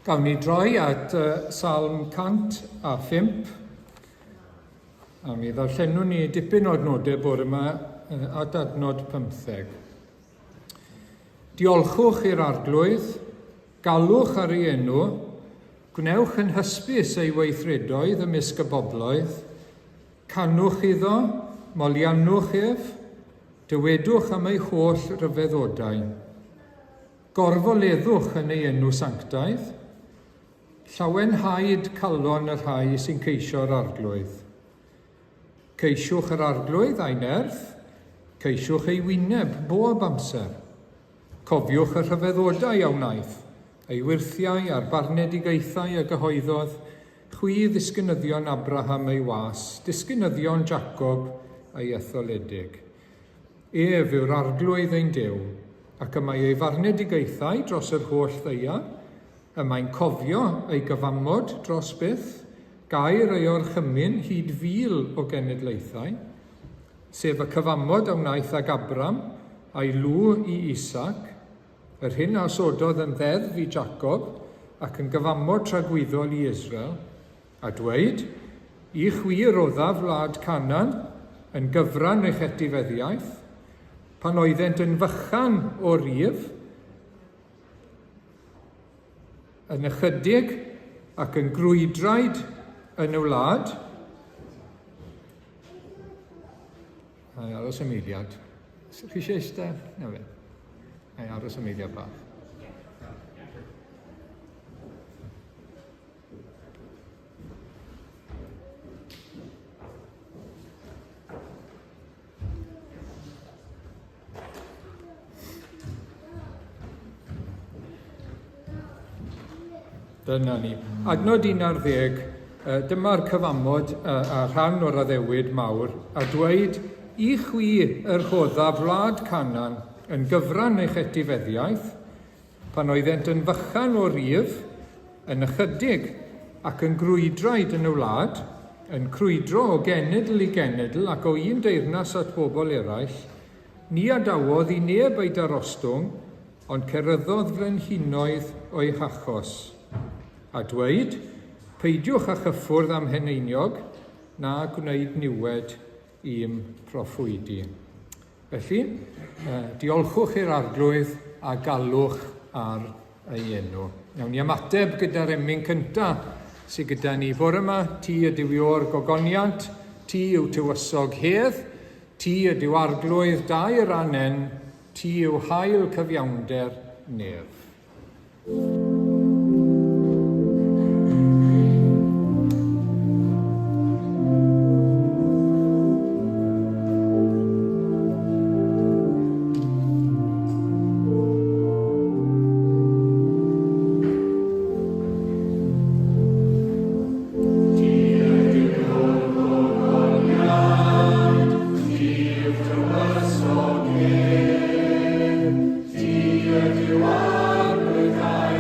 Gawn ni droi at Salm 105, a mi ddarllenwn ni dipyn o adnodau bore yma at adnod 15. Diolchwch i'r Arglwydd, galwch ar ei enw, gwnewch yn hysbys ei weithredoedd ymysg y bobloedd, canwch iddo, moliannwch ef, dywedwch am ei holl ryfeddodau. Gorfoleddwch yn ei enw sanctaidd. Llawenhaed calon y rhai sy'n ceisio'r Arglwydd. Ceisiwch yr Arglwydd a'i nerth, ceisiwch ei wyneb bob amser. Cofiwch y rhyfeddodau a wnaeth, ei wyrthiau a'r barnedigaethau a gyhoeddodd, chwi ddisgynyddion Abraham ei was, disgynyddion Jacob ei etholedig. Ef yw'r Arglwydd ein Duw, ac y mae ei farnedigaethau dros yr holl ddaear, y mae'n cofio ei gyfamod dros byth, gair ei orchymyn hyd fil o genedlaethau, sef y cyfamod a wnaeth ag Abram, a'i lw i Isaac, yr hyn a osododd yn ddeddf i Jacob, ac yn gyfamod tragwyddol i Israel, A dweud, I chwi roddaf wlad Canaan yn gyfran eich etifeddiaeth, pan oeddent yn fychan o rif, yn ychydig ac yn grwydraid yn y wlad. A i aros am eiliad. Chi eisiau eistedd? Na fe. A i aros am eiliad bach. Dyna ni. Adnod 11, dyma'r cyfamod a rhan o'r addewid mawr, a dweud, I chwi yr rhoddaf wlad Canaan yn gyfran eich etifeddiaeth, Pan oeddent yn fychan o rif, yn ychydig, ac yn grwydraid yn y wlad, yn crwydro o genedl i genedl ac o un deyrnas at bobl eraill, ni adawodd i neb eu darostwng, ond ceryddodd frenhinoedd o'u hachos. A dweud, Peidiwch â chyffwrdd â'm heneiniog, na gwneud niwed i'm proffwydi. Felly, diolchwch i'r Arglwydd a galwch ar ei enw. Nawn ni ymateb gyda'r emyn cyntaf sydd gyda ni bore yma. Ti ydyw Ior gogoniant, ti yw tywysog hedd, ti ydyw Arglwydd dair anen, ti yw hael cyfiawnder nef. Ti ydyw arglwydd a'i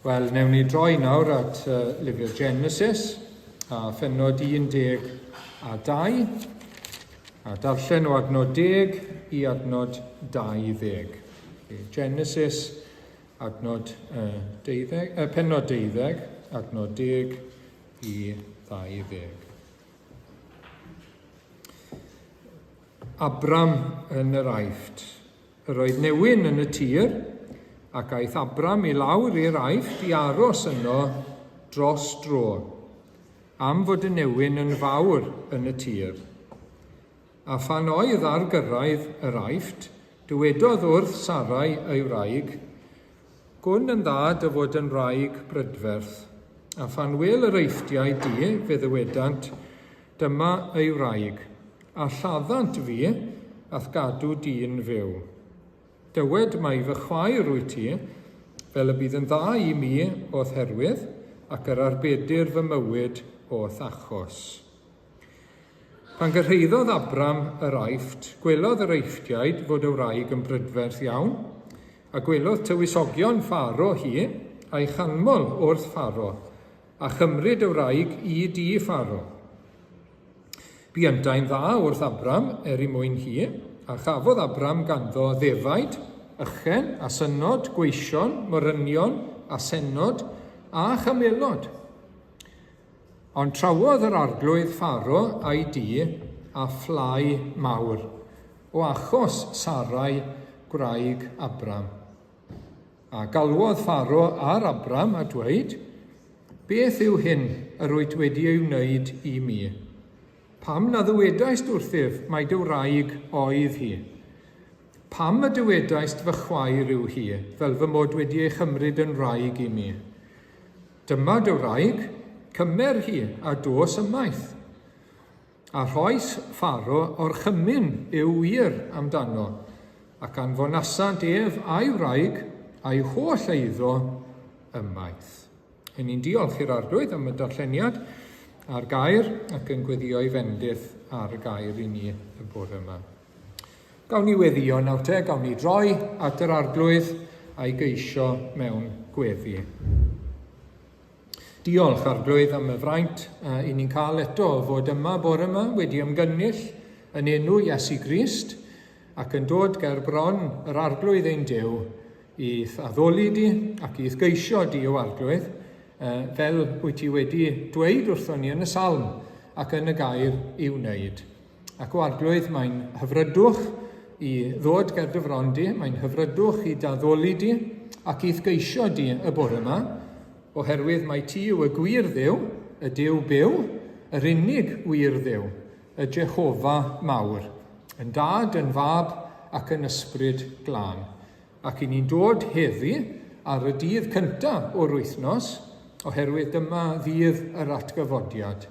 Wel, newn ni droi nawr at lyfr Genesis a phenod 12, a darllen o adnod 10 i adnod 20. Genesis adnod 12, pennod 12, adnod 10 i 20. Abram yn yr Aifft. Yr oedd newyn yn y tir, ac aeth Abram i lawr i'r Aifft i aros yno dros dro, am fod y newyn yn fawr yn y tir. A phan oedd ar gyrraedd yr Aifft, dywedodd wrth Sarai ei wraig, Gwn yn dda dy fod yn wraig brydferth. A phan wêl yr Eifftiaid di, fe ddywedant, Dyma ei wraig, a lladdant fi, a'th gadw di'n fyw. Dywed mai fy chwaer wyt ti, fel y bydd yn dda i mi o'th herwydd, ac yr arbedir fy mywyd o'th achos. Pan gyrhaeddodd Abram yr Aifft, gwelodd yr Eifftiaid fod y wraig yn brydferth iawn, a gwelodd tywysogion Pharo hi, a'i chanmol wrth Pharo, a chymryd y wraig i dŷ Pharo. Bu yntau'n dda wrth Abram er i mwyn hi, a chafodd Abram ganddo ddefaid, ychen, asynnod, gweision, morynion, asennod, a chamelod. Ond trawodd yr arglwydd Pharo a'i dŷ â phlâu mawr, o achos Sarai gwraig Abram. A galwodd Pharo ar Abram a dweud, Beth yw hyn yr wyt wedi ei wneud i mi? Pam na ddywedaist wrthyf mai dy wraig oedd hi? Pam y dywedaist fy chwaer yw hi, fel fy mod wedi ei chymryd yn wraig i mi? Dyma dy wraig, cymer hi a dos ymaith. A rhoes Pharo orchymyn i'w wŷr amdano, ac anfonasant ef a'i wraig a'i holl eiddo ymaith. Yn ni'n diolch i'r Arglwydd am y darlleniad a'r gair ac yn gweddio ei fendith ar y gair i ni y bore yma. Gawn ni weddïo nawr te, gawn ni droi at yr Arglwydd a'i geisio mewn gweddi. Diolch, Arglwydd, am y fraint i ni'n cael eto o fod yma bore yma wedi ymgynnull yn enw Iesu Grist ac yn dod ger bron yr Arglwydd ein Duw i'th addoli di ac i'th geisio di o Arglwydd, fel wyt ti wedi dweud wrthon ni yn y salm ac yn y gair i'w wneud. Ac o Arglwydd, mae'n hyfrydwch i ddod ger dy fron di, mae'n hyfrydwch i d'addoli di ac i'th geisio di y bore yma, oherwydd mai ti yw y gwir Dduw, y Duw byw, yr unig wir Dduw, y Jehofa mawr, yn Dad, yn Fab ac yn Ysbryd Glân. Ac i ni'n dod heddi ar y dydd cyntaf o'r wythnos, oherwydd dyma ddydd yr atgyfodiad.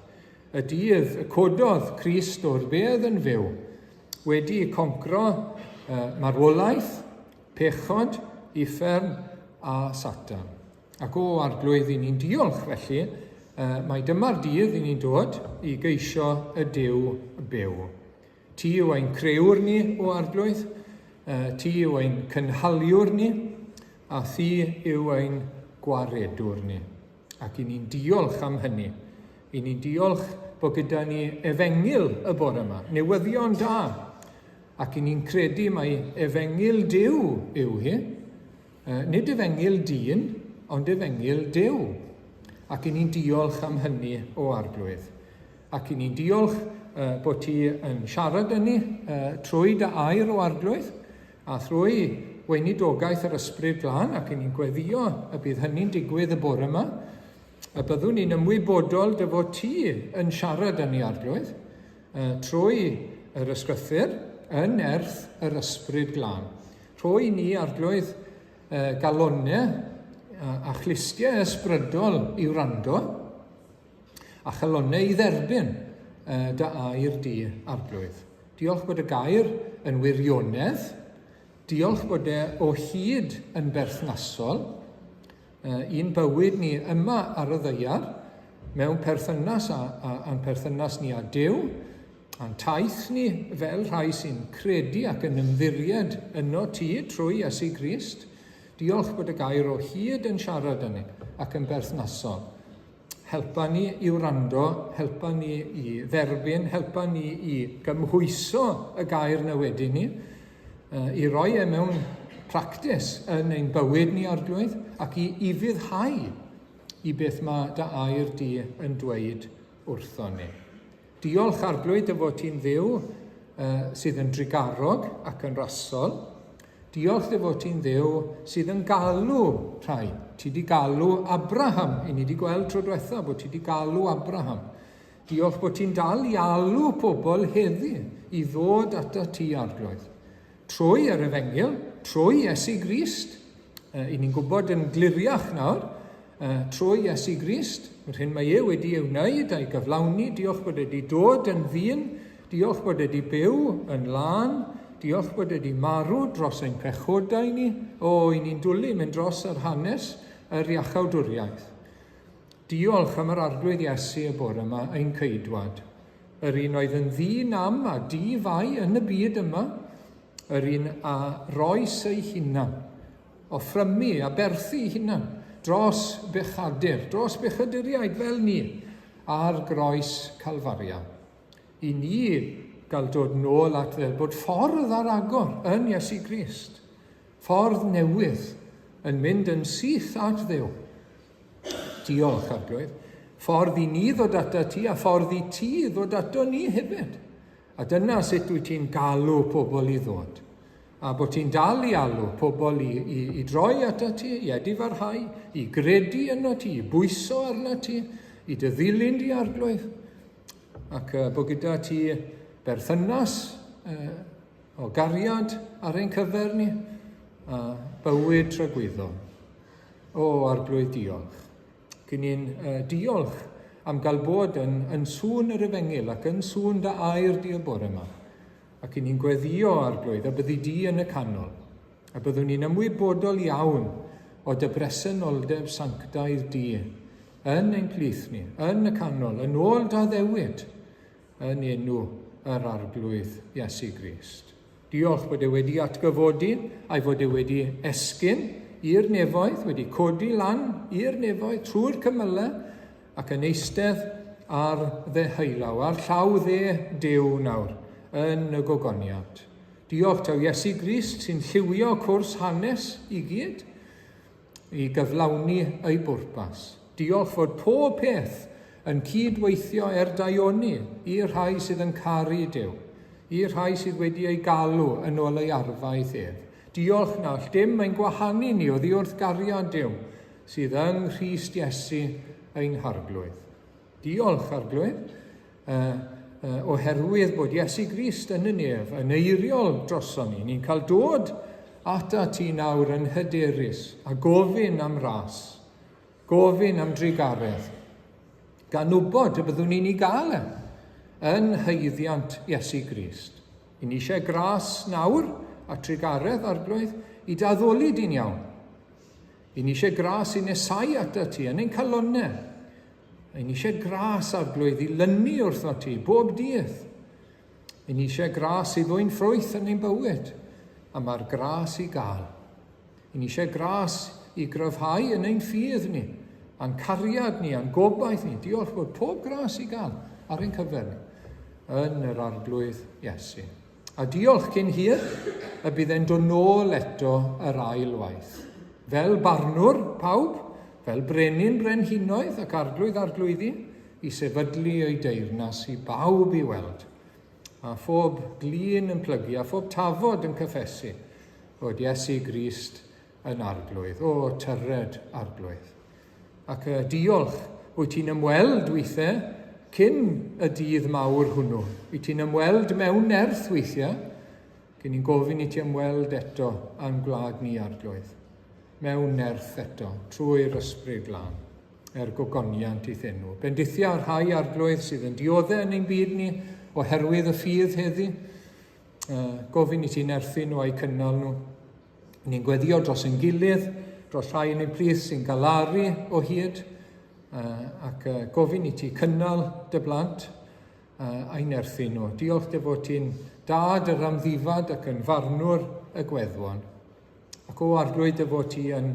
Y dydd y cododd Crist o'r bedd yn fyw, wedi concro marwolaeth, pechod, uffern a Satan. Ac o Arglwydd, i ni'n diolch felly, mai dyma'r dydd i ni'n dod i geisio y Duw byw. Ti yw ein crëwr ni, o Arglwydd, ti yw ein cynhaliwr ni, a thi yw ein gwaredwr ni. Ac i ni'n diolch am hynny. I ni'n diolch bod gyda ni efengyl y bore yma, newyddion da. Ac i ni'n credu mai efengyl Duw yw hi. Nid efengyl dyn, ond efengyl Duw. Ac i ni'n diolch am hynny o Arglwydd. Ac i ni'n diolch bod ti yn siarad â ni trwy dy air o Arglwydd, A thrwy weinidogaeth yr Ysbryd Glân, ac 'yn ni'n gweddïo y bydd hynny'n digwydd y bore yma, y byddwn ni'n ymwybodol dy fod ti yn siarad â ni, Arglwydd, trwy yr Ysgrythur, yn nerth yr Ysbryd Glân. Rhoi ni, Arglwydd, galonau a chlustiau ysbrydol i wrando, a chalonnau i dderbyn dy air di, Arglwydd. Diolch bod y gair yn wirionedd, diolch bod e o hyd yn berthnasol i'n bywyd ni yma ar y ddaear, mewn perthynas â, â, â'n perthynas ni â Duw, a'n taith ni fel rhai sy'n credu ac yn ymddiried yno ti trwy Iesu Grist. Diolch bod y gair o hyd yn siarad â ni ac yn berthnasol. Helpa ni i wrando, helpa ni i dderbyn, helpa ni i gymhwyso y gair na wedyn ni, i roi e mewn practis yn ein bywyd ni, Arglwydd, ac i ufuddhau i beth mae dy air di yn dweud wrthon ni. Diolch, Arglwydd, dy fod ti'n Dduw uh, sydd yn drugarog ac yn rasol. Diolch dy fod ti'n Dduw sydd yn galw rhai. Ti di galw Abraham. I ni di gweld tro diwetha bod ti di galw Abraham. Diolch bod ti'n dal i alw pobl heddi i ddod ata ti, Arglwydd. Trwy yr Efengyl, trwy Iesu Grist, i ni'n gwybod yn gliriach nawr, trwy Iesu Grist, yr hyn mae e wedi ei wneud a'i gyflawni, diolch bod e wedi dod yn ddyn, diolch bod e wedi byw yn lân, diolch bod e wedi marw dros ein pechodau ni, o, i ni'n dwlu mynd dros yr hanes yr iachawdwriaeth. Diolch am yr Arglwydd Iesu y bore yma, ein ceidwad. Yr un oedd yn ddi-nam a di-fai yn y byd yma, yr un a roes ei hunan, offrymu, aberthu ei hunan, dros bechadur, dros bechaduriaid fel ni, ar groes Calfaria. I ni gael dod nôl at fel bod ffordd ar agor yn Iesu Grist, ffordd newydd yn mynd yn syth at Dduw. Diolch, Arglwydd. Ffordd i ni ddod ato ti a ffordd i ti ddod ato ni hefyd. A dyna sut wyt ti'n galw pobl i ddod. A bod ti'n dal i alw pobl i, i, i droi ato ti, i edifarhau, i gredu yno ti, i bwyso arno ti, i dy ddilyn di, Arglwydd. Ac uh, bod gyda ti berthynas uh, o gariad ar ein cyfer ni, a bywyd tragwyddol. O, Arglwydd, diolch. Gyn ni'n uh, diolch am gael bod yn, yn sŵn yr efengyl ac yn sŵn dy air di y bore yma. Ac i ni'n gweddio, Arglwydd, a byddi di yn y canol. A byddwn ni'n ymwybodol iawn o dy bresenoldeb sanctaidd di yn ein plith ni, yn y canol, yn ôl dy addewid, yn enw yr Arglwydd Iesu Grist. Diolch bod e wedi atgyfodi a'i fod e wedi esgyn i'r nefoedd, wedi codi lan i'r nefoedd trwy'r cymylau ac yn eistedd ar ddeheulaw, ar llaw dde Duw nawr, yn y gogoniant. Diolch taw Iesu Grist sy'n lliwio cwrs hanes i gyd i gyflawni ei bwrpas. Diolch fod pob peth yn cyd-weithio er daioni i'r rhai sydd yn caru Duw, i'r rhai sydd wedi eu galw yn ôl ei arfaeth ef. Diolch na all dim ein gwahanu ni oddi wrth gariad Duw sydd yng Nghrist Iesu ein Harglwydd. Diolch, Arglwydd, uh, uh, oherwydd bod Iesu Grist yn y nef, yn eiriol droson ni. Ni'n cael dod ata ti nawr yn hyderus a gofyn am ras, gofyn am drugaredd, gan wybod y byddwn ni'n ei gael e yn haeddiant Iesu Grist. I ni eisiau gras nawr a trugaredd, Arglwydd, i daddoli di'n iawn. I ni eisiau gras i nesau atat ti yn ein calonnau. I ni eisiau gras, Arglwydd, i lynu wrtho ti bob dydd. I ni eisiau gras i ddwyn ffrwyth yn ein bywyd, a mae'r gras i gael. I ni eisiau gras i gryfhau yn ein ffydd ni, a'n cariad ni, a'n gobaith ni. Diolch bod pob gras i gael ar ein cyfer ni yn yr Arglwydd Iesu. A diolch cyn hir y bydd e'n dod nôl eto yr ail waith. Fel barnwr pawb, fel brenin brenhinoedd ac arglwydd arglwyddi, i sefydlu ei deyrnas i bawb i weld. A phob glin yn plygu, a phob tafod yn cyffesu, fod Iesu Grist yn arglwydd. O, tyred arglwydd. Ac uh, diolch, wyt ti'n ymweld weithiau cyn y dydd mawr hwnnw. Wyt ti'n ymweld mewn nerth weithiau. Gyn ni'n gofyn i ti ymweld eto â'n gwlad ni, arglwydd. Mewn nerth eto, trwy'r ysbryd glân, er gogoniant i'th enw. Bendithia rhai arglwydd sydd yn dioddau yn ein byd ni oherwydd y ffydd heddi. Uh, gofyn i ti nerthu nhw a'u cynnal nhw. Ni'n gweddio dros ein gilydd, dros rhai yn ein plith sy'n galaru o hyd, uh, ac uh, gofyn i ti cynnal dy blant uh, a'i nerthu nhw. Diolch dy fod ti'n dad yr amddifad ac yn farnwr y gweddwon. Ac o Arglwydd dy fod ti yn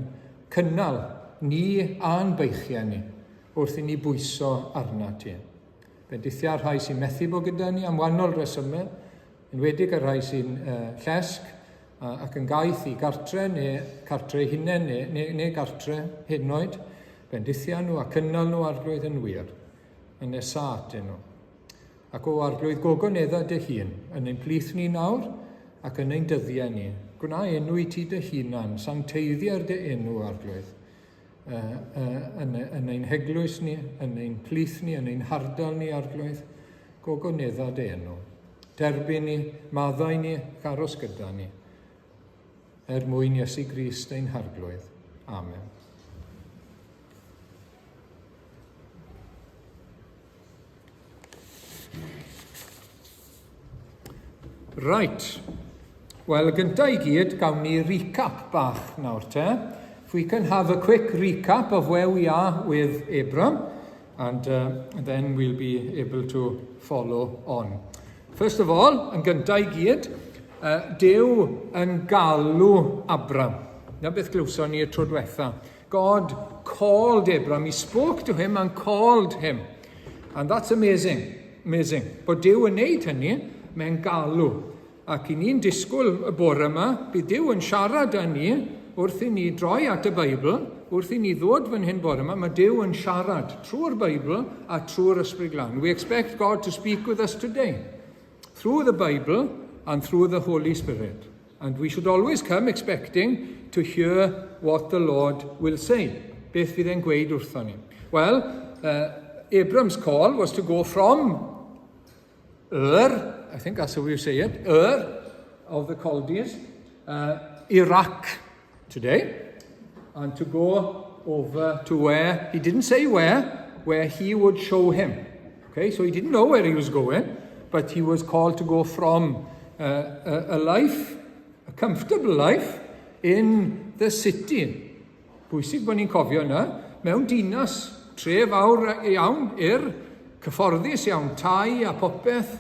cynnal ni a'n beichiau ni wrth i ni bwyso arna ti. Bendithia'r rhai sy'n methu bod gyda ni am wahanol resymau, enwedig y rhai sy'n uh, llesg ac yn gaeth i gartre neu cartre eu hunain neu, neu, neu gartre henoed. Bendithia nhw a cynnal nhw Arglwydd yn wir, yn nesaf atyn nhw. Ac o Arglwydd gogonedda dy hun, yn ein plith ni nawr, ac yn ein dyddiau ni. Gwna enw i ti dy hunan, sancteiddier dy enw, Arglwydd, uh, uh, yn, yn ein heglwys ni, yn ein plith ni, yn ein hardal ni, Arglwydd. Gogonedda dy enw. Derbyn ni, maddau ni, ac aros gyda ni. Er mwyn Iesu Grist ein Harglwydd. Amen. Right. Wel, gyntaf i gyd, gawn ni recap bach nawr te. If we can have a quick recap of where we are with Abram, and uh, then we'll be able to follow on. First of all, yn gyntaf i gyd, uh, Duw yn galw Abram. Na beth glywson ni y tro diwetha. God called Abram, he spoke to him and called him. And that's amazing, amazing. Bod Duw yn neud hynny, mae'n galw. Ac i ni'n disgwyl y bore yma, bydd Duw yn siarad â ni wrth i ni droi at y Beibl, wrth i ni ddod fan hyn bore yma, mae Duw yn siarad trwy'r Beibl a trwy'r Ysbryd Glân. We expect God to speak with us today through the Bible and through the Holy Spirit. And we should always come expecting to hear what the Lord will say. Beth fydd e'n gweud wrthon ni? Well, Abram's call was to go from Ur, I think that's how you say it, Ur of the Chaldees, Iraq today, and to go over to where, he didn't say where, where he would show him. Okay, so he didn't know where he was going, but he was called to go from a, a life, a comfortable life, in the city. Bwysig bod ni'n cofio yna, mewn dinas, tre fawr iawn, i'r cyfforddus iawn, tai a popeth,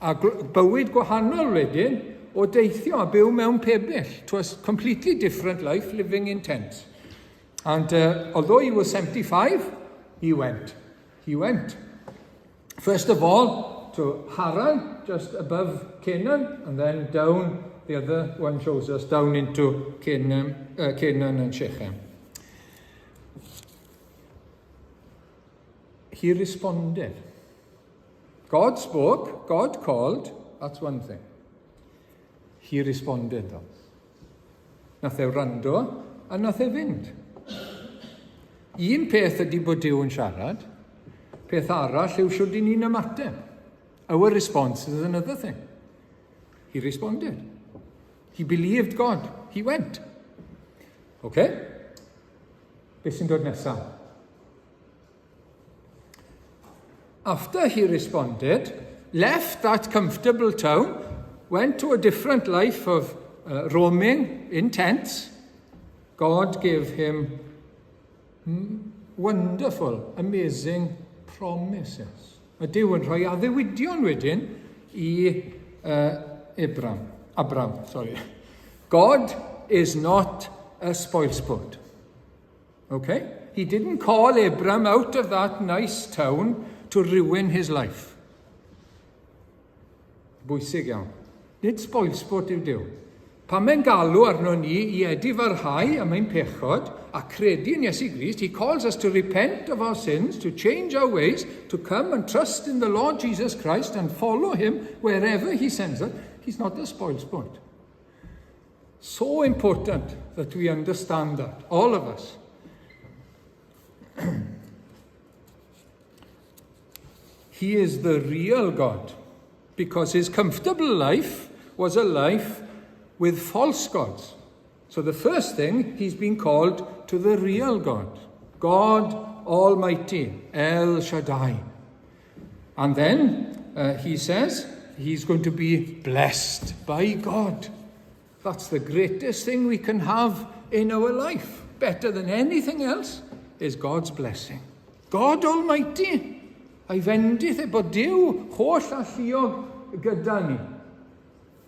a bywyd gwahanol wedyn, o deithio a byw mewn pebyll. It was completely different life living in tents. And although he was 75, he went. He went. First of all, to Haran, just above Canaan, and then down, the other one shows us down into Canaan, Canaan and Shechem. He responded. God spoke, God called, that's one thing. He responded though. Nath e wrando a nath e fynd. Un peth ydy bod Duw yn siarad, peth arall yw siwr dyn ni'n ymateb. Our response is another thing. He responded. He believed God. He went. Okay? Beth sy'n dod nesaf? After he responded, left that comfortable town, went to a different life of roaming in tents, God gave him wonderful, amazing promises. Mae Duw yn rhoi addewidion wedyn i Abram. Abram, sorry. God is not a spoilsport. Okay? He didn't call Abram out of that nice town to ruin his life. Bwysig iawn. Nid spoilsport yw Duw. Pan mae'n galw arno ni i edifarhau am ein pechod a credu yn Iesu Grist, he calls us to repent of our sins, to change our ways, to come and trust in the Lord Jesus Christ and follow him wherever he sends us. He's not a spoilsport. So important that we understand that, all of us. He is the real God because his comfortable life was a life with false gods. So the first thing, he's been called to the real God, God Almighty, El Shaddai. And then he says he's going to be blessed by God. That's the greatest thing we can have in our life. Better than anything else is God's blessing. God Almighty. A'i fendith e bod Duw holl alluog gyda ni.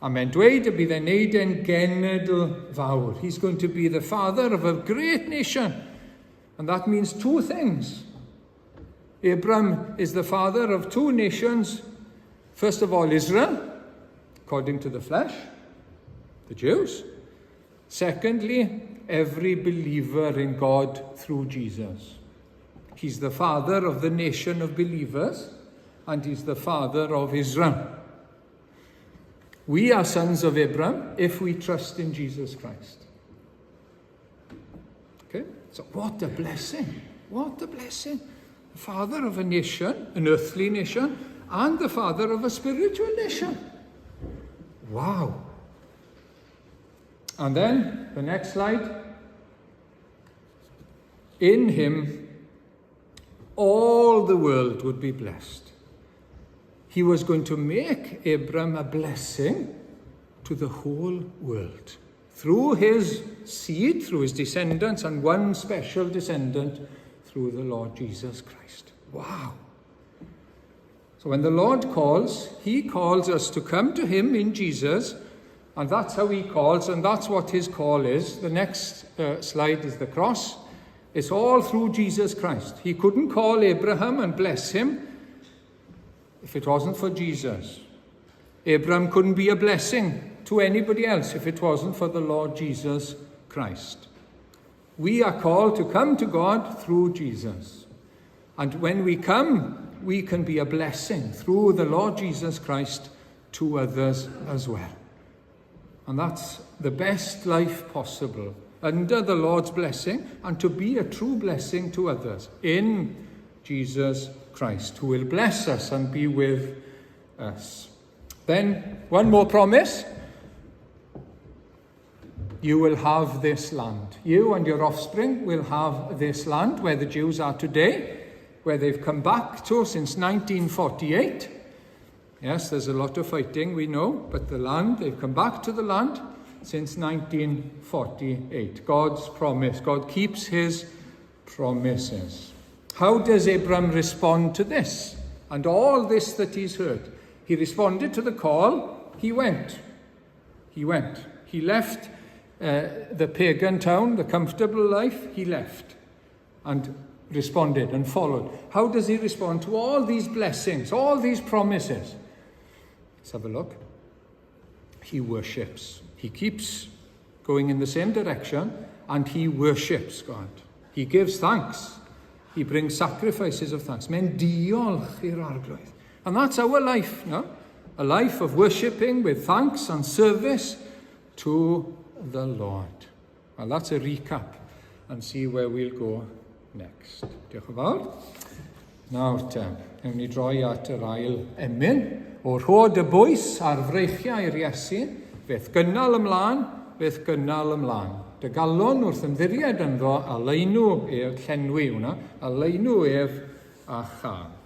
A mae'n dweud y bydd e'n neud e'n genedl fawr. He's going to be the father of a great nation. And that means two things. Abram is the father of two nations. First of all, Israel, according to the flesh, the Jews. Secondly, every believer in God through Jesus. He's the father of the nation of believers, and he's the father of Israel. We are sons of Abraham if we trust in Jesus Christ. Okay? So what a blessing. What a blessing. The father of a nation, an earthly nation, and the father of a spiritual nation. Wow. And then, the next slide. In him, all the world would be blessed. He was going to make Abram a blessing to the whole world. Through his seed, through his descendants, and one special descendant through the Lord Jesus Christ. Wow. So when the Lord calls, he calls us to come to him in Jesus, and that's how he calls, and that's what his call is. The next slide is the cross. It's all through Jesus Christ. He couldn't call Abraham and bless him if it wasn't for Jesus. Abraham couldn't be a blessing to anybody else if it wasn't for the Lord Jesus Christ. We are called to come to God through Jesus. And when we come, we can be a blessing through the Lord Jesus Christ to others as well. And that's the best life possible, under the Lord's blessing, and to be a true blessing to others in Jesus Christ, who will bless us and be with us. Then, one more promise. You will have this land. You and your offspring will have this land where the Jews are today, where they've come back to since 1948. Yes, there's a lot of fighting, we know, but the land, they've come back to the land since 1948. God's promise. God keeps his promises. How does Abram respond to this and all this that he's heard? He responded to the call. He went. He went. He left the pagan town, the comfortable life. He left and responded and followed. How does he respond to all these blessings, all these promises? Let's have a look. He worships. He keeps going in the same direction and he worships God. He gives thanks. He brings sacrifices of thanks. Mae'n diolch i'r Arglwydd. And that's our life, no? A life of worshipping with thanks and service to the Lord. Well, that's a recap and see where we'll go next. Diolch yn fawr. Nawr te, ewn ni droi at yr ail emyn. O rhod y bwys ar freichiau'r Iesu, fe'th gynnal ymlaen, fe'th gynnal ymlaen. Dy galon wrth ymddiried ynddo, a leinw ef, llenwi hwnna, a leinw ef a chân.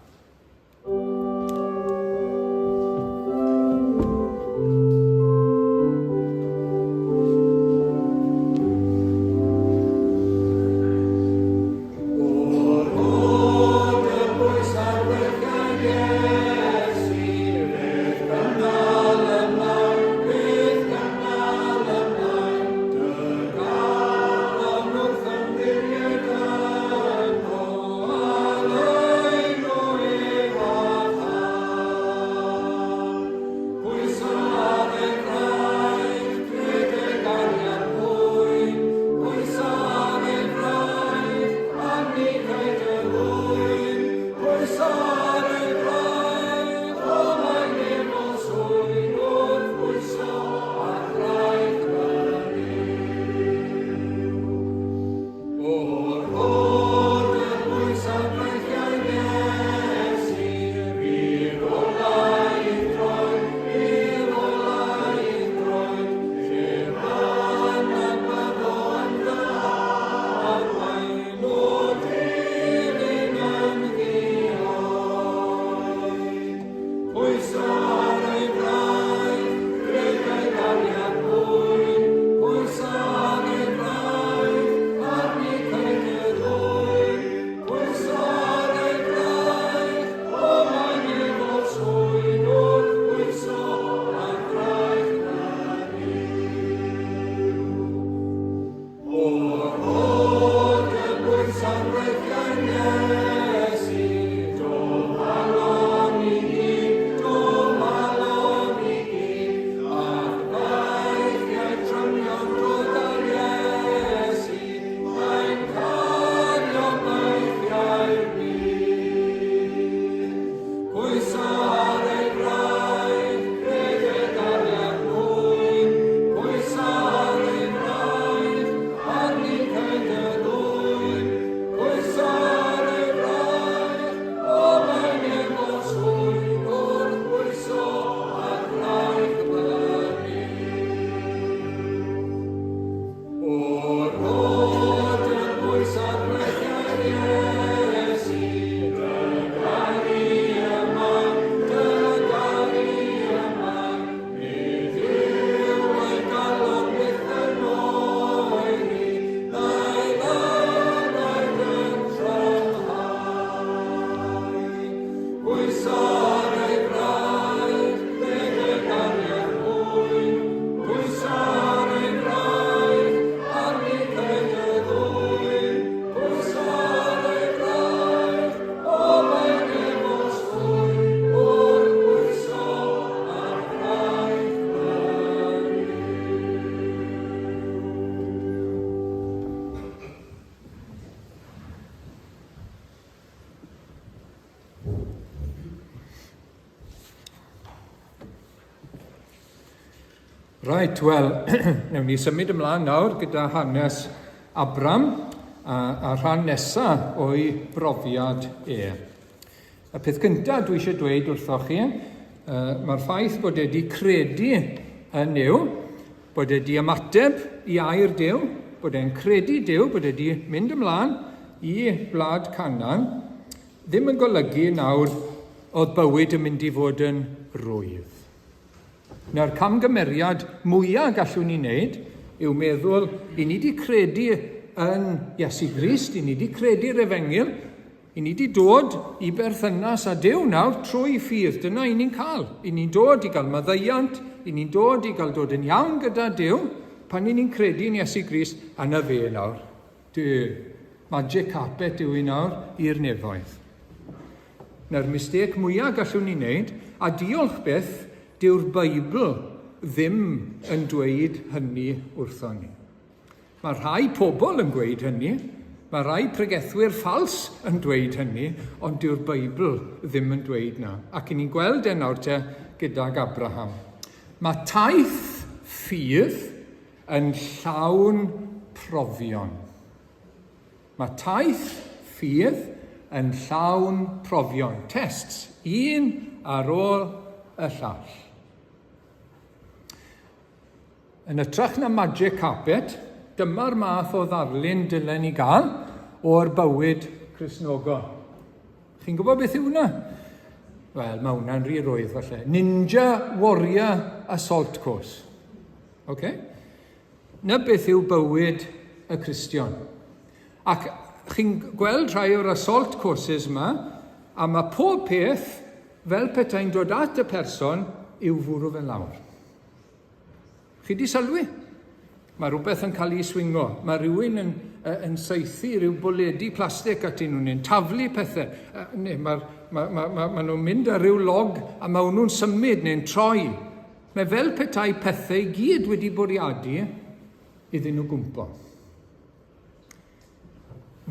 Right, wel, newn ni symud ymlaen nawr gyda hanes Abram a, a rhan nesaf o'i brofiad e. Y peth cyntaf dwi eisiau dweud wrthoch chi, uh, mae'r ffaith bod e wedi credu yn Nuw, bod e wedi ymateb i air Duw, bod e'n credu Duw, bod e wedi mynd ymlaen i wlad Canaan, ddim yn golygu nawr oedd bywyd yn mynd i fod yn rwydd. Nawr, camgymeriad mwyaf gallwn ni wneud yw meddwl, i ni wedi credu yn Iesu Grist, i ni wedi credu'r efengyl, i ni wedi dod i berthynas â Duw nawr trwy ffydd. Dyna i ni'n cael. I ni'n dod i gael maddeuant, i ni'n dod i gael dod yn iawn gyda Duw, pan i ni'n credu yn Iesu Grist, a na fe nawr. Dy magic carpet yw i nawr i'r nefoedd. Na'r mistêc mwyaf gallwn ni wneud, a diolch byth, dyw'r Beibl ddim yn dweud hynny wrthon ni. Mae rhai pobl yn gweud hynny, mae rhai pregethwyr ffals yn dweud hynny, ond dyw'r Beibl ddim yn dweud na. Ac i ni'n gweld e nawr te gydag Abraham. Mae taith ffydd yn llawn profion. Mae taith ffydd yn llawn profion, tests, un ar ôl y llall. Yn ytrach na magic carpet, dyma'r math o ddarlun dylen ni gael o'r bywyd Cristnogol. Chi'n gwybod beth yw hwnna? Wel, mae hwnna'n rhy rwydd falle. Ninja Warrior Assault Course. Okay? Na beth yw bywyd y Cristion. Ac chi'n gweld rhai o'r assault courses yma, a mae pob peth fel petai'n dod at y person i'w fwrw fe lawr. Chi di sylwi? Mae rhywbeth yn cael ei swingo. Mae rhywun yn, yn saethu rhyw bwledi plastig atyn nhw, neu'n taflu pethau. Neu mae, mae, mae, mae, mae nhw'n mynd ar ryw log a mae nhw'n symud neu'n troi. Mae fel petai pethau i gyd wedi bwriadu iddyn nhw gwmpo.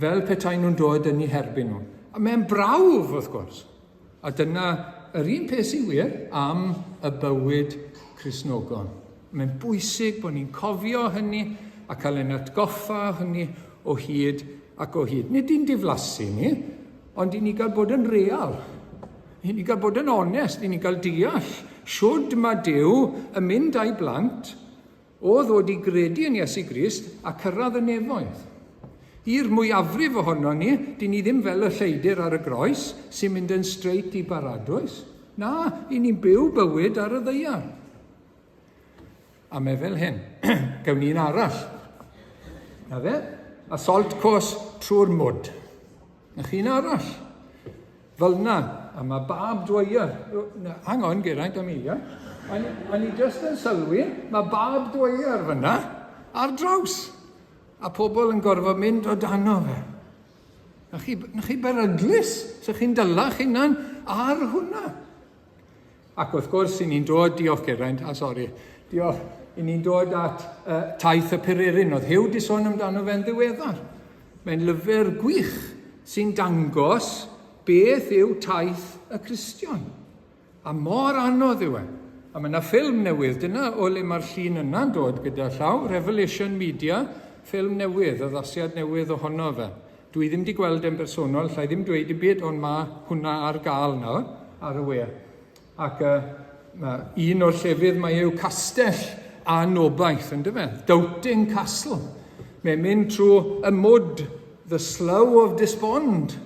Fel petai nhw'n dod yn eu herbyn nhw. A mae'n brawf, wrth gwrs. A dyna yr un peth sy'n wir am y bywyd Cristnogol. Mae'n bwysig bod ni'n cofio hynny a cael ein atgoffa hynny o hyd ac o hyd. Nid i'n diflasu ni, ond i ni gael bod yn real. I ni gael bod yn onest, i ni gael deall shwd mae Duw yn mynd â'i blant o ddod i gredu yn Iesu Grist a cyrraedd y nefoedd. I'r mwyafrif ohono ni, dyn ni ddim fel y lleidr ar y groes sy'n mynd yn straight i baradwys. Na, i ni'n byw bywyd ar y ddaear. A mae fel hyn. Gawn ni un arall. Na fe? Assault course trwy'r mwd. Na chi'n arall. Fel na, a mae barbed wire. Na, hang on, Geraint, am eiliad. O'n i just yn sylwi, mae barbed wire fyna ar draws. A pobl yn gorfod mynd o dano fe. Na chi, na chi beryglus, so chi'n dylach hunan ar hwnna. Ac wrth gwrs, i ni'n dod, diolch Geraint, a sori, diolch, i ni'n dod at uh, taith y Pererin. Oedd Hugh di sôn amdano fe'n ddiweddar. Mae'n lyfr gwych sy'n dangos beth yw taith y Cristion. A mor anodd yw e. A mae yna ffilm newydd, dyna o le mae'r llun yna'n dod gyda llaw, Revelation Media, ffilm newydd, addasiad newydd ohono fe. Dwi ddim 'di gweld e'n bersonol, allai ddim dweud dim byd, ond mae hwnna ar gael nawr ar y we. Ac uh, mae un o'r llefydd mae yw castell anobaith, yn dyfe? Doubting Castle. Mae'n mynd trwy y mwd, the slough of despond,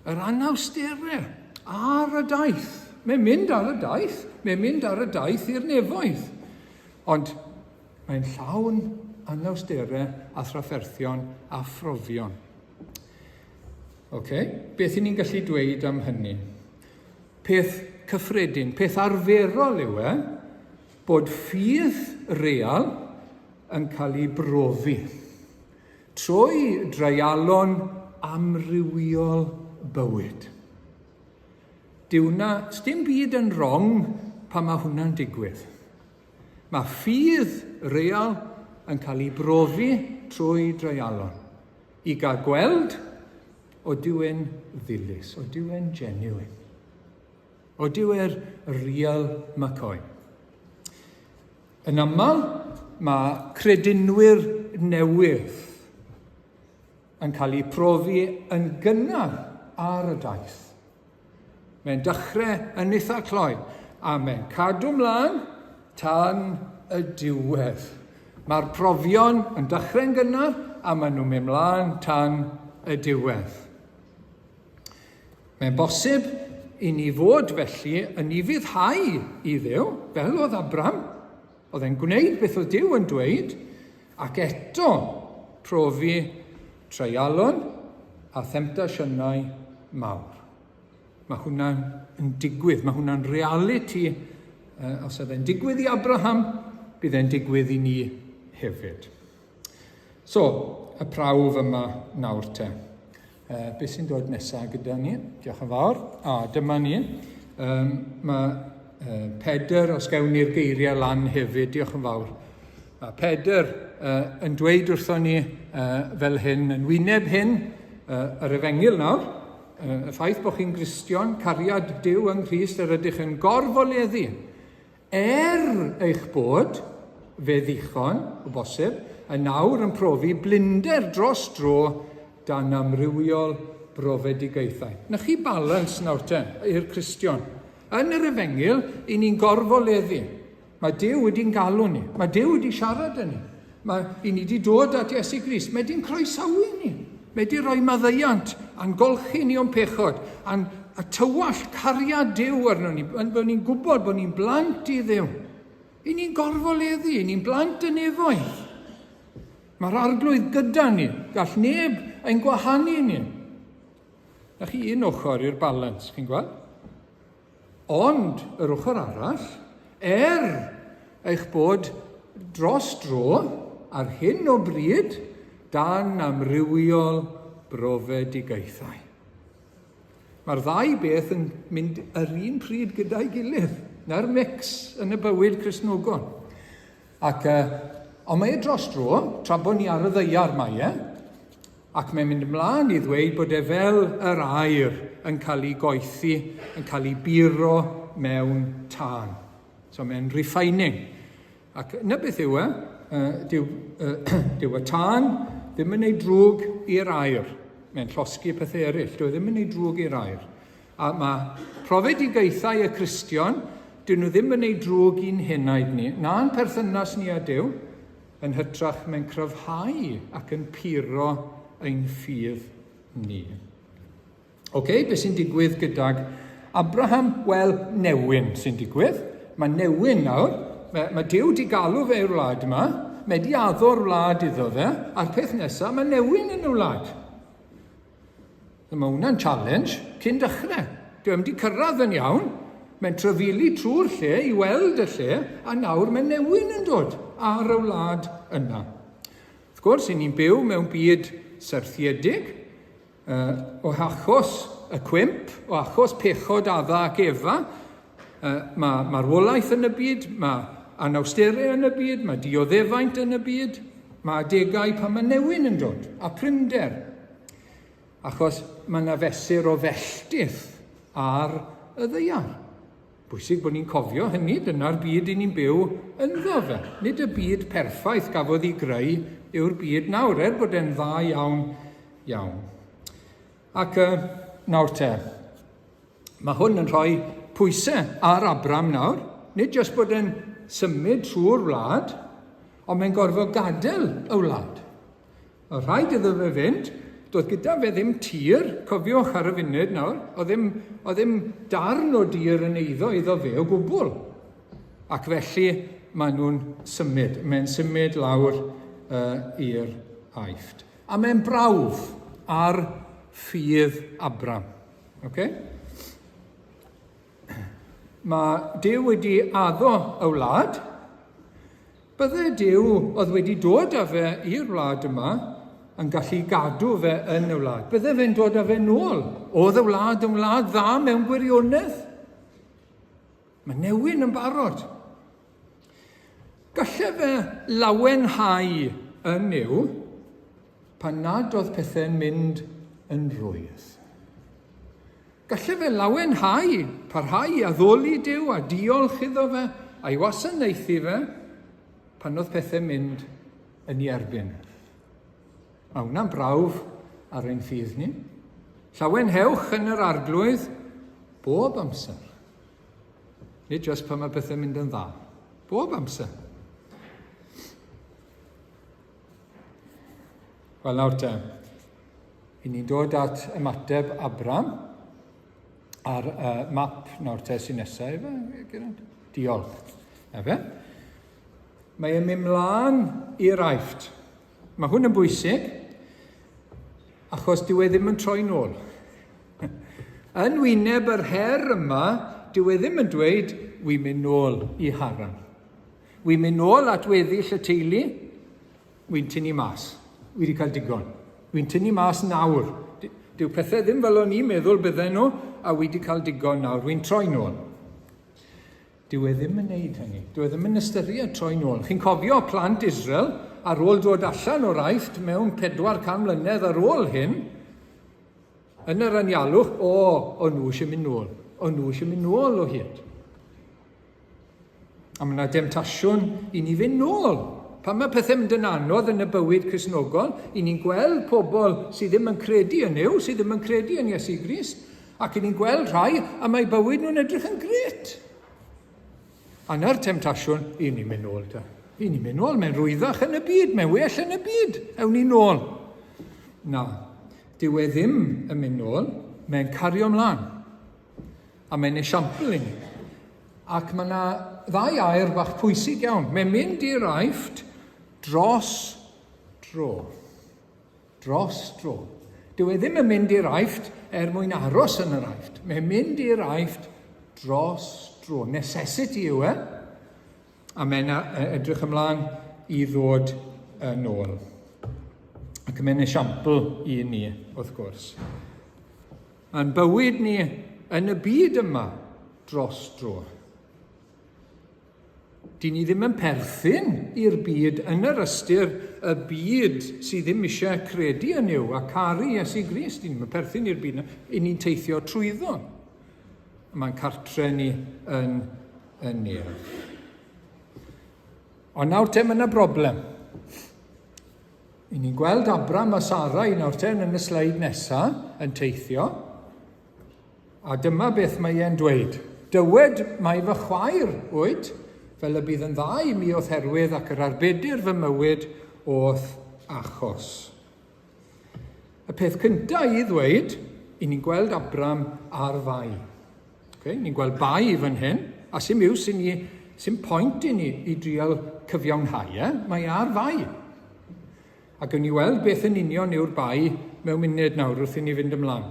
yr anawsterau ar y daith. Mae'n mynd ar y daith, mae'n mynd ar y daith i'r nefoedd. Ond Mae'n llawn anawsterau a thrafferthion a phrofion. Okay. Beth i ni'n gallu dweud am hynny? Peth cyffredin, peth arferol yw e, bod ffydd real yn cael ei brofi trwy dreialon amrywiol bywyd. Dyw 'na, sdim byd yn wrong pan mae hwnna'n digwydd. Mae ffydd real yn cael ei brofi trwy dreialon, i gael gweld odyw e'n ddilys, odyw e'n genuine, odyw e'r real McCoy. Yn aml, mae credinwyr newydd yn cael eu profi yn gynnar ar y daith. Mae'n dechrau yn eitha cloi, a mae'n cadw mlaen tan y diwedd. Mae'r profion yn dechrau'n gynnar a maen nhw'n mynd mlaen tan y diwedd. Mae'n bosib i ni fod felly yn ufuddhau i Dduw, fel oedd Abram. Oedd e'n gwneud beth oedd Duw yn dweud, ac eto profi treialon a themtasiynau mawr. Mae hwnna'n yn digwydd, mae hwnna'n realiti. Os oedd e'n digwydd i Abraham, bydd e'n digwydd i ni hefyd. So, y prawf yma nawr te. Beth sy'n dod nesaf gyda ni? Diolch yn fawr. A, dyma ni. Um, mae Pedr, os gewn ni'r geiriau lan hefyd, diolch yn fawr. Mae Pedr yn dweud wrthon ni fel hyn, yn wyneb hyn, yr efengyl nawr, y ffaith bod chi'n Gristion, cariad Duw yng Nghrist yr ydych yn gorfoleddu, Er eich bod, fe ddichon, o bosib, yn awr yn profi blinder dros dro dan amrywiol brofedigaethau. Na chi balans nawr te, i'r Cristion. Yn yr Efengyl, i ni'n gorfoleddu. Mae Duw wedi'n galw ni. Mae Duw wedi siarad â ni. Mae, i ni wedi dod at Iesu Grist. Mae wedi'n croesawu ni. Mae wedi rhoi maddeuant a'n golchi ni o'n pechod, a'n a tywallt cariad Duw arno ni, yn bod ni'n gwybod bod ni'n blant i Dduw. I ni'n gorfoleddu, i ni'n blant y nefoedd. Mae'r arglwydd gyda ni, gall neb ein gwahanu ni. Na chi un ochr i'r balans, chi'n gweld? Ond yr ochr arall, er eich bod dros dro ar hyn o bryd dan amrywiol brofedigaethau. Mae'r ddau beth yn mynd yr un pryd gyda'i gilydd. Na'r mix yn y bywyd Cristnogol. Ac, uh, ond mae e dros dro, tra bod ni ar y ddeiar mae e, Ac mae'n mynd ymlaen i ddweud bod e fel yr aer yn cael ei goethi, yn cael ei buro mewn tân. So mae'n refining. Ac yna beth yw e, uh, dyw, uh, dyw y tân ddim yn ei drwg i'r aer. Mae'n llosgi pethau eraill. Dyw e ddim yn ei drwg i'r aer. A mae profedigaethau y Cristion, dyn nhw ddim yn ei drwg i'n henaid ni, na'n perthynas ni â Duw, Yn hytrach, mae'n cryfhau ac yn puro ein ffydd ni. Oce, okay, beth sy'n digwydd gydag Abraham? Wel, newyn sy'n digwydd. Mae newyn nawr. Mae, mae Duw di galw fe i'r wlad yma. Mae di addo'r wlad iddo fe. A'r peth nesaf, mae newyn yn y wlad. Mae hwnna'n challenge cyn dechrau. Dwi wedi cyrraedd yn iawn. Mae'n trafili trwy'r lle i weld y lle, a nawr mae newyn yn dod ar y wlad yna. Wrth gwrs, i ni'n byw mewn byd syrthiedig, uh, o achos y cwymp, o achos pechod Adda ac Efa, uh, mae marwolaeth yn y byd, mae anawsterau yn y byd, mae dioddefaint yn y byd, mae adegau pan mae newyn yn dod, a prinder. Achos mae yna fesur o felltith ar y ddaear. Bwysig bod ni'n cofio hynny, dyna'r byd i ni'n byw ynddo fe. Nid y byd perffaith gafodd ei greu yw'r byd nawr, er bod e'n dda iawn, iawn. Ac uh, nawr te, mae hwn yn rhoi pwysau ar Abram nawr, nid jyst bod e'n symud trwy'r wlad, ond mae'n gorfod gadael y wlad. Oedd rhaid iddo fe fynd, doedd gyda fe ddim tir, cofiwch ar y funud nawr, oedd ddim, oedd ddim darn o dir yn eiddo iddo fe o gwbl. Ac felly maen nhw'n symud, mae'n symud lawr uh, i'r Aifft. A mae'n brawf ar ffydd Abram. Okay? Mae Duw wedi addo y wlad, Bydde Duw oedd wedi dod â fe i'r wlad yma yn gallu gadw fe yn y wlad. Bydde fe'n dod â fe nôl. Oedd y wlad yn wlad dda mewn gwirionedd? Mae newyn yn barod. Galle fe lawenhau yn Nuw pan nad oedd pethau'n mynd yn rwydd. Gallai fe lawenhau, parhau i addoli Duw a diolch iddo fe, a'i wasanaethu fe, pan oedd pethau'n mynd yn ei erbyn. Mae hwnna'n brawf ar ein ffydd ni. Llawenhewch yn yr arglwydd bob amser. Nid jyst pan mae pethau'n mynd yn dda. Bob amser. Wel nawr te, i ni'n dod at ymateb Abram ar uh, map nawr te sy'n nesaf, efe? Geraint? Diolch. Efe? Mae e'n mynd mlaen i'r Aifft. Mae hwn yn bwysig, achos dyw e ddim yn troi nôl. Yn wyneb yr her yma, dyw e ddim yn dweud, wi'n mynd nôl i Haran. Wi'n mynd nôl at weddill y teulu, Wi'n tynnu mas. Wi wedi cael digon. Wi'n tynnu mas nawr. Dyw pethau ddim fel o'n i'n meddwl bydden nhw, a wi wedi cael digon nawr. Wi'n troi nôl. Dyw e ddim yn neud hynny. Dyw e ddim yn ystyried troi nôl. Chi'n cofio plant Israel ar ôl dod allan o'r Aifft mewn 400 mlynedd ar ôl hyn, yn yr anialwch, o, o'n nhw eisiau mynd nôl. O'n nhw eisiau mynd nôl o hyd. A mae yna demtasiwn i ni fynd nôl. Pan mae pethau'n mynd yn anodd yn y bywyd Cristnogol, i ni'n gweld pobl sydd ddim yn credu yn Nuw, sydd ddim yn credu yn Iesu Grist, ac i ni'n gweld rhai a mae bywyd nhw'n edrych yn gret. A yna'r temtasiwn, i ni'n mynd nôl ta. I ni'n mynd nôl, mae'n rwyddach yn y byd, mae'n well yn y byd, ewn ni nôl. Na, dyw e ddim yn mynd nôl, mae'n cario ymlaen. A mae'n esiampl i ni. Ac mae yna ddau air bach pwysig iawn. Mae'n mynd i'r Aifft dros dro. Dros dro. Dyw e ddim yn mynd i'r Aifft er mwyn aros yn yr Aifft. Mae'n mynd i'r Aifft dros dro. Necessity yw e. A mae'n edrych ymlaen i ddod yn ôl. Ac mae'n esiampl i ni, wrth gwrs. Mae'n bywyd ni yn y byd yma dros dro. Dyn ni ddim yn perthyn i'r byd yn yr ystyr y byd sydd ddim eisiau credu yn Nuw a caru Iesu Grist. Dyn ni ddim yn perthyn i'r byd yna. I ni'n teithio trwyddo. Mae'n cartre ni yn y nef. Ond nawr te, mae yna broblem. I ni'n gweld Abram a Sarai nawr te yn y sleid nesa yn teithio. A dyma beth mae e'n dweud. Dywed mai fy chwaer wyt, fel y bydd yn dda i mi o'th herwydd ac yr arbedir fy mywyd o'th achos. Y peth cyntaf i ddweud, i ni'n gweld Abram ar fai. Okay, ni'n gweld bai fan hyn, a sy'n iws i ni, sy'n pwynt i ni i drial cyfiawnhau e, mae ar fai. A gawn ni weld beth yn union yw'r bai mewn munud nawr wrth i ni fynd ymlaen.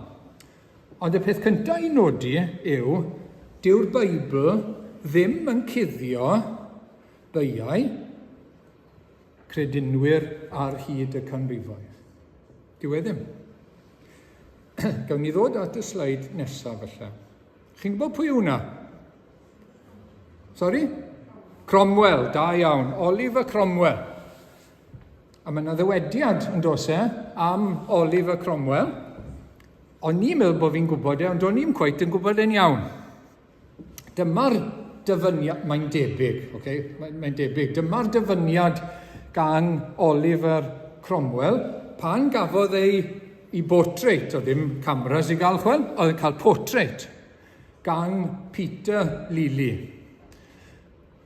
Ond y peth cyntaf i nodi yw, dyw'r Beibl ddim yn cuddio beiau credinwyr ar hyd y canrifoedd. Dyw e ddim. Gawn ni ddod at y sleid nesaf felly. Chi'n gwybod pwy yw hwnna? Sorry? Cromwell, da iawn. Oliver Cromwell. A mae yna ddywediad yn dos e am Oliver Cromwell. O'n i'n meddwl bod fi'n gwybod e, ond o'n i'n cweit yn gwybod e'n iawn. Dyma'r dyfyniad, mae'n debyg, okay? mae'n mae debyg, dyma'r dyfyniad gan Oliver Cromwell pan gafodd ei i portrait, o ddim cameras i gael chwel, oedd yn cael portrait gan Peter Lely.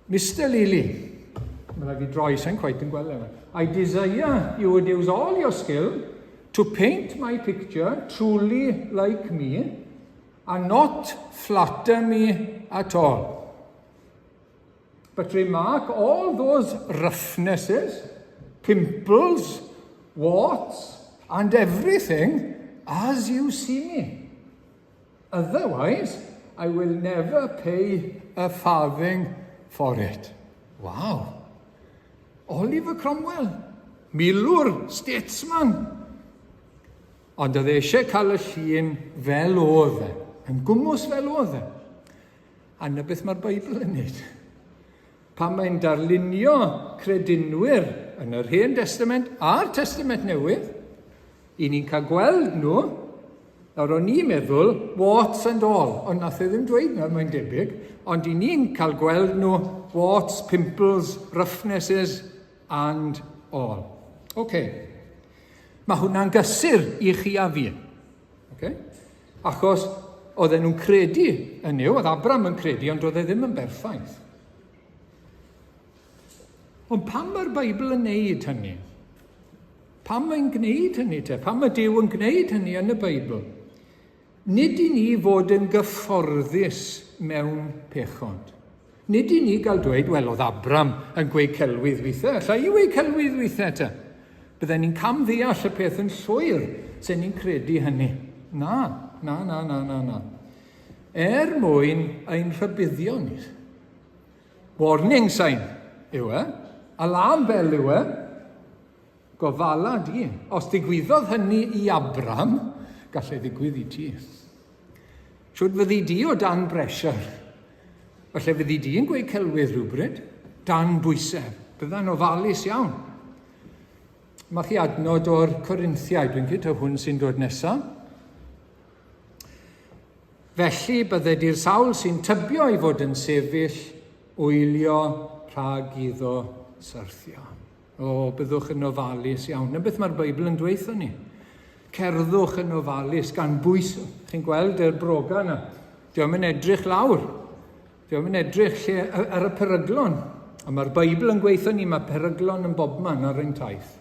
Mr Lely, mae rhaid fi droi, sa'n quite yn gweld e. I desire you would use all your skill to paint my picture truly like me, And not flatter me at all. But remark all those roughnesses, pimples, warts, and everything as you see me. Otherwise, I will never pay a farthing for it. Wow. Oliver Cromwell, milwr, statesman, Ond oedd e eisiau cael y llun fel oedd e, yn gwmws fel oedd e. A na beth mae'r Beibl yn neud. Pan mae'n darlunio credinwyr yn yr Hen Testament a'r Testament Newydd, i ni'n cael gweld nhw Nawr, o'n i'n meddwl, warts and all, ond nath e ddim dweud na, mae'n debyg, ond i ni'n cael gweld nhw, warts, pimples, roughnesses, and all. Oce. Okay. Mae hwnna'n gysur i chi a fi. Okay? Achos oedden nhw'n credu yn Nuw, oedd Abram yn credu, ond oedd e ddim yn berffaith. Ond pam mae'r Beibl yn neud hynny? Pam mae'n gwneud hynny te? Pam mae Duw yn gwneud hynny yn y Beibl? Nid i ni fod yn gyfforddus mewn pechod. Nid i ni gael dweud, wel, oedd Abram yn gweud celwydd weithiau, alla i weud celwydd weithiau te. Bydden ni'n cam ddeall y peth yn llwyr, sen ni'n credu hynny. Na, na, na, na, na, na. Er mwyn ein rhybuddio ni. Warning sign yw e. Alarm bell yw e. Gofala di. Os digwyddodd hynny i Abram, gallai ddigwydd i ti. Shwd fyddi di o dan bressure? Falle fyddi di yn gweud celwydd rhywbryd, dan bwysau. Bydda'n ofalus iawn. Mae chi adnod o'r Corinthiaid, dwi'n credu hwn sy'n dod nesaf. Felly bydded i'r sawl sy'n tybio ei fod yn sefyll wylio rhag iddo syrthio. O, byddwch yn ofalus iawn. Na beth mae'r Beibl yn dweutho ni. Cerddwch yn ofalus gan bwys. Chi'n gweld yr broga yna. Diolch yn edrych lawr. Diolch yn edrych lle ar y peryglon. A mae'r Beibl yn gweithio ni, mae peryglon yn bobman ar ein taith.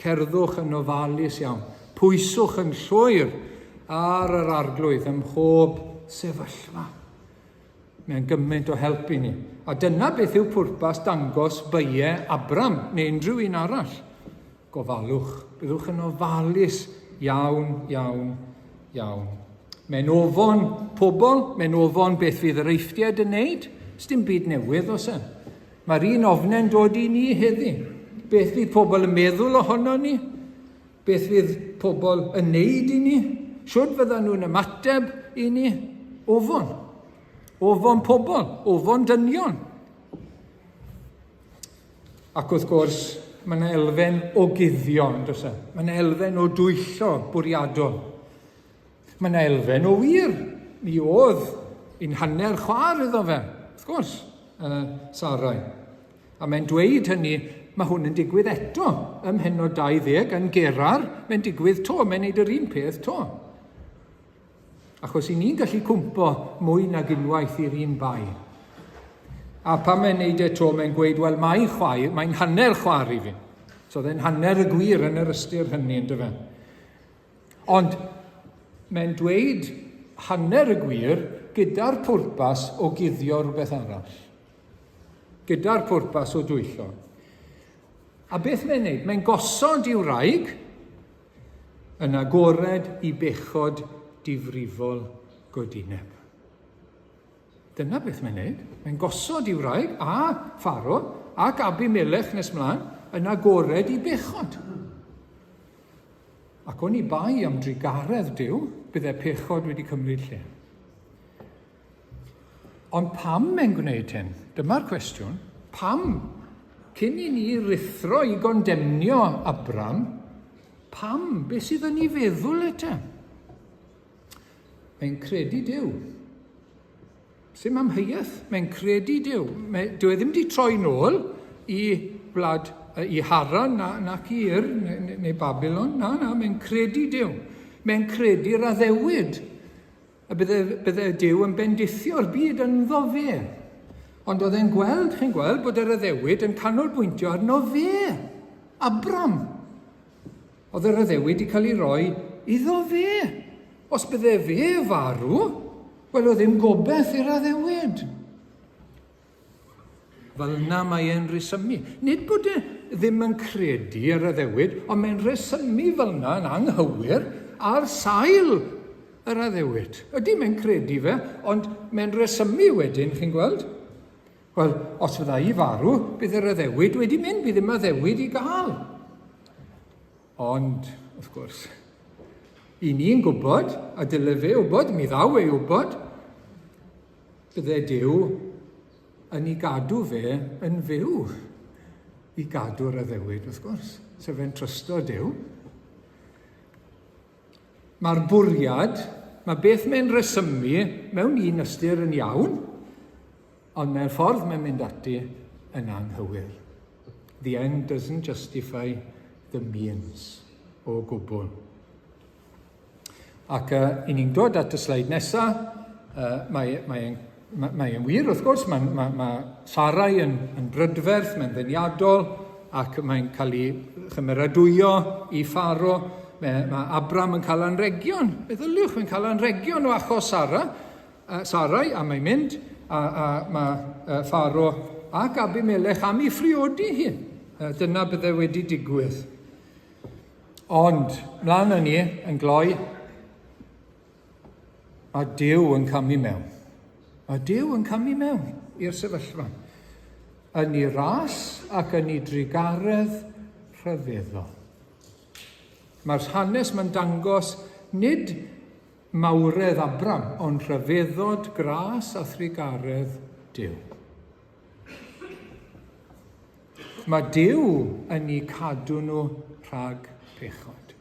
Cerddwch yn ofalus iawn. Pwyswch yn llwyr ar yr Arglwydd ym mhob sefyllfa. Mae'n gymaint o help i ni. A dyna beth yw pwrpas dangos beiau Abram neu unrhyw un arall. Gofalwch. Byddwch yn ofalus iawn, iawn, iawn. Mae'n ofon pobl, mae'n ofon beth fydd yr Eifftiaid yn neud. Sdim byd newydd os e. Mae'r un ofnau'n dod i ni heddi. Beth fydd pobl yn meddwl ohono ni? Beth fydd pobl yn neud i ni? Shwd fyddan nhw'n ymateb i ni? Ofon. Ofon pobl, ofon dynion. Ac wrth gwrs, mae yna elfen o guddio, yn does e? Mae yna elfen o dwyllo bwriadol. Mae yna elfen o wir. Mi oedd un hanner chwaer iddo fe, wrth gwrs, uh, Sarai. A mae'n dweud hynny, mae hwn yn digwydd eto ym mhennod 20 yn Gerar, mae'n digwydd to, mae'n neud yr un peth to. Achos i ni'n gallu cwmpo mwy nag unwaith i'r un bai. A pan mae'n neud e to, mae'n gweud, wel, mae'n chwaer, mae'n hanner chwaer i fi. So oedd e'n hanner y gwir yn yr ystyr hynny, yn dyfe. Ond mae'n dweud hanner y gwir gyda'r pwrpas o guddio rhywbeth arall. Gyda'r pwrpas o dwyllo. A beth mae'n neud? Mae'n gosod i'w wraig yn agored i bechod difrifol godineb. Dyna beth mae'n neud. Mae'n gosod i'w wraig a Pharo ac Abimelech nes mlaen yn agored i bechod. Ac oni bai am drugaredd Duw, bydde pechod wedi cymryd lle. Ond pam mae'n gwneud hyn? Dyma'r cwestiwn. Pam? Cyn i ni ruthro i gondemnio Abram, pam? Beth sydd yn ei feddwl e te? Mae'n credu Duw. Sim amheuaeth, mae'n credu Duw. Mae, dyw e ddim wedi troi nôl i wlad, i Haran na, nac i Ir neu, neu, neu Babylon. Na, na, mae'n credu Duw. Mae'n credu'r addewid. A bydde, bydde Duw yn bendithio'r byd ynddo fe. Ond oedd e'n gweld, chi'n gweld, bod yr addewid yn canolbwyntio arno fe. Abram. Oedd yr addewid wedi cael ei roi iddo fe. Os bydde fe farw, wel oedd ddim gobeith i'r addewid. Fel yna mae e'n rhesymu. Nid bod e ddim yn credu yr addewid, ond mae'n rhesymu fel yna yn anghywir ar sail yr addewid. Ydy, mae'n credu fe, ond mae'n rhesymu wedyn, chi'n gweld? Wel, os fydda i farw, bydd yr addewid wedi mynd, bydd ddim addewid i gael. Ond, wrth gwrs, i ni'n gwybod, a dyle fe wybod, mi ddaw ei wybod, bydde Duw yn ei gadw fe yn fyw i gadw'r addewid, wrth gwrs. Sef e'n trysto Duw. Mae'r bwriad, mae beth mae'n rhesymu mewn un ystyr yn iawn, ond mae'r ffordd mae'n mynd ati yn anghywir. The end doesn't justify the means o gwbl. Ac i ni'n dod at y sleid nesaf, mae, mae, mae, mae yn wir wrth gwrs, mae, mae, mae Sarai yn, yn brydferth, mae'n ddeniadol, ac mae'n cael ei chymeradwyo i Pharo. Mae, mae Abram yn cael anregion. Meddyliwch, mae'n cael anregion o achos Sara, Sarai, a mae'n mynd, a, a mae Pharo ac Abimelech am ei phriodi hi. Dyna bydde wedi digwydd. Ond, mlaen â ni, yn gloi, mae Duw yn camu mewn. Mae Duw yn camu mewn i'r sefyllfa. Yn ei ras ac yn ei drugaredd rhyfeddol. Mae'r hanes mae'n dangos nid mawredd Abram, ond rhyfeddod gras a thrugaredd Duw. Mae Duw yn eu cadw nhw rhag pechod.